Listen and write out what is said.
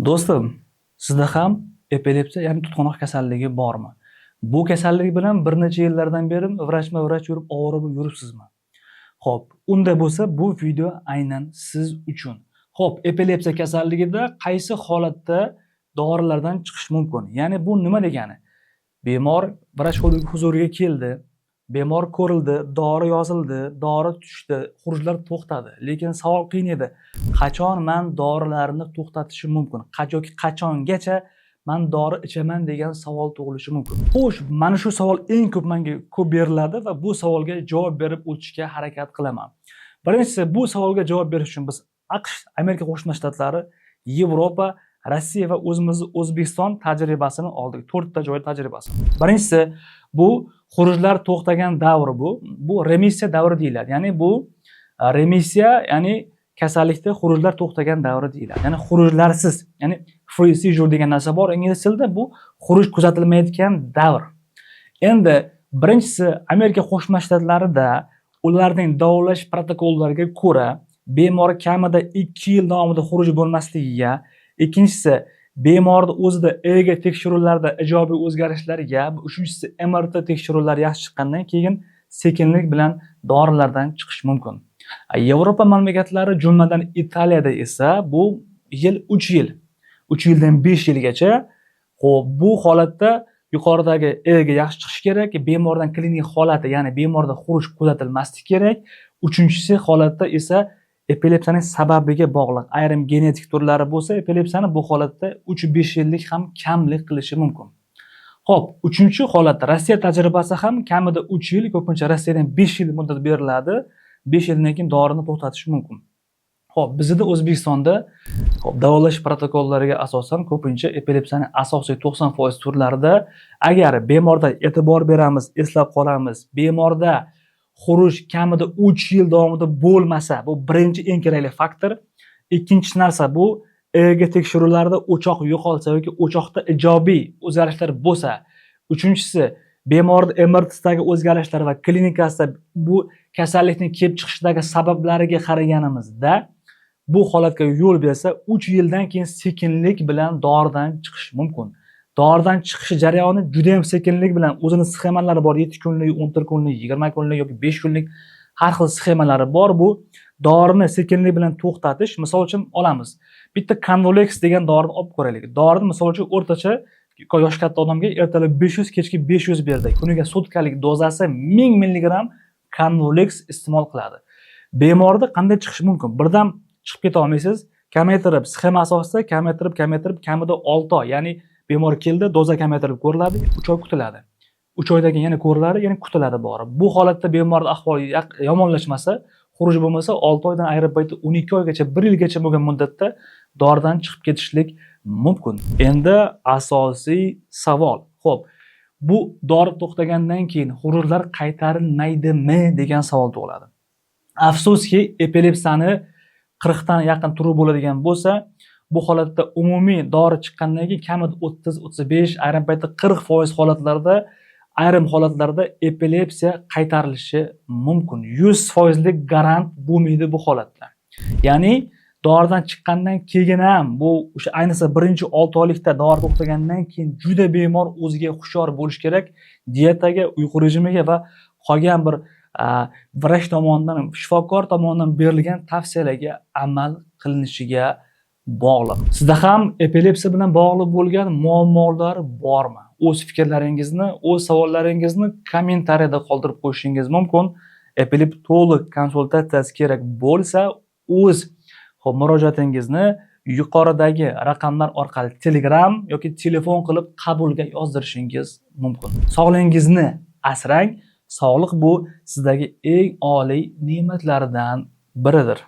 Do'stim, sizda ham epilepsiya, ya'ni tutqanoq kasalligi bormi? Bu kasallik bilan bir necha yillardan beri vrachma-vrach yurib, ovora bo'lib yuribsizmi? Xo'p, unda bo'lsa bu video aynan siz uchun. Xo'p, epilepsiya kasalligida qaysi holatda dorilardan chiqish mumkin? Ya'ni bu nima degani? Bemor vrach huzuriga keldi, bemor ko'rildi, dori yozildi, dori tushdi, xurujlar to'xtadi. Lekin savol qiyin edi. Qachon man dorilarni to'xtatishim mumkin? Yoki qachongacha man dori ichaman degan savol tug'ilishi mumkin. Xo'sh, mana shu savol eng ko'p menga ko'p beriladi va bu savolga javob berib o'tishga harakat qilaman. Birinchisi, bu savolga javob berish uchun biz AQSh, Amerika Qo'shma Shtatlari, Yevropa, Rossiya va o'zimizni O'zbekiston tajribasini oldik. To'rtta joy tajribasi. Birinchisi, bu xurujlar to'xtagan davr bu. Bu remissiya davri deyiladi. Ya'ni bu remissiya, ya'ni kasallikda xurujlar to'xtagan davri deyiladi. Ya'ni xurujlarsiz, ya'ni free seizure degan narsa bor ingliz tilida, bu xuruj kuzatilmayotgan davr. Endi birinchisi, Amerika Qo'shma Shtatlarida ularning davolash protokollariga ko'ra bemor kamida 2 yil davomida xuruj bo'lmasligiga, ikkinchisi, bemorni o'zida EEG tekshiruvlarida ijobiy o'zgarishlarga, uchinchisi, MRT tekshiruvlari yaxshi chiqqandan keyin sekinlik bilan dorilardan chiqish mumkin. Yevropa mamlakatlari, jumladan Italiyada esa bu yil 3 yil, 3 yildan 5 yilgacha. Xo'p, bu holatda yuqoridagi EEG yaxshi chiqishi kerak, bemordan klinik holati, ya'ni bemorda xuruj kuzatilmasligi kerak. Uchinchisi holatda esa epilepsiyaning sababiga bog'liq. Ayrim genetik turlari bo'lsa, epilepsiyani bu holatda 3-5 yillik ham kamlik qilishi mumkin. Xo'p, uchinchi holatda Rossiya tajribasi ham kamida 3 yil, ko'pincha Rossiyadan 5 yil muddat beriladi. 5 yildan keyin dorini to'xtatish mumkin. Xo'p, bizda O'zbekistonda, xo'p, davolash protokollariga asosan ko'pincha epilepsiyaning asosiy 90% turlarida agar bemorda e'tibor beramiz, eslab qolamiz, bemorda xuruj kamida 3 yil davomida bo'lmasa, bu birinchi eng kerakli faktor. Ikkinchi narsa, bu EEG tekshiruvlarida o'choq yo'qolsa yoki o'choqda ijobiy o'zgarishlar bo'lsa. Uchinchisi, bemorni MRTdagi o'zgarishlar va klinikasida bu kasallikning kelib chiqishidagi sabablariga qaraganimizda bu holatga yo'l bersa, 3 yildan keyin sekinlik bilan doridan chiqish mumkin. Doridan chiqish jarayoni juda ham sekinlik bilan, o'zini sxemalari bor: 7 kunlik, 14 kunlik, 20 kunlik yoki 5 kunlik har xil sxemalari bor. Bu dorini sekinlik bilan to'xtatish, misol uchun olamiz. Bitta Convolex degan dorini olib ko'raylik. Dorini, misol uchun, o'rtacha yoshi katta odamga ertalab 500, kechki 500 berdik. Kuniga sutkalik dozasi 1000 milligramm Convolex iste'mol qiladi. Bemorda qanday chiqishi mumkin? Birdan chiqib keta olmaysiz. Kamaytirib, sxema asosida kamaytirib, kamaytirib, kamida 6 oy, ya'ni bemor keldi, doza kamaytirib ko'riladi, 3 oy kutiladi. 3 oydan keyin yana ko'riladi, yana kutiladi borib. Bu holatda bemorning ahvoli yomonlashmasa, xuruj bo'lmasa, 6 oydan ayrim paytda 12 oygacha, 1 yilgacha bo'lgan muddatda doridan chiqib ketishlik mumkin. Endi asosiy savol. Xo'p, bu dori to'xtagandan keyin xurujlar qaytarilmaydimi degan savol tug'iladi. Afsuski, epilepsiyani 40 dan yaqin turi bo'ladigan bo'lsa, bu holatda umumiy dori chiqqandan keyin kamida 30, 35, ayrim paytda 40% holatlarda, ayrim holatlarda epilepsiya qaytarilishi mumkin. 100 foizlik garant bo'lmaydi bu holatda. Ya'ni doridan chiqqandan keyin ham bu o'sha ayniqsa birinchi 6 oylikda dori to'xtagandan keyin juda bemor o'ziga hushyor bo'lish kerak, dietaga, uyqu rejimiga va qolgan bir vrach tomonidan, shifokor tomonidan berilgan tavsiyalarga amal qilinishiga bog'liq. Sizda ham epilepsiya bilan bog'liq bo'lgan muammolar bormi? O'z fikrlaringizni, o'z savollaringizni kommentariyada qoldirib qo'yishingiz mumkin. Epileptolog konsultatsiyasi kerak bo'lsa, o'z, xo'p, murojaatingizni yuqoridagi raqamlar orqali Telegram yoki telefon qilib qabulga yozdirishingiz mumkin. Sog'lig'ingizni asrang. Sog'liq bu sizdagi eng oliy ne'matlardan biridir.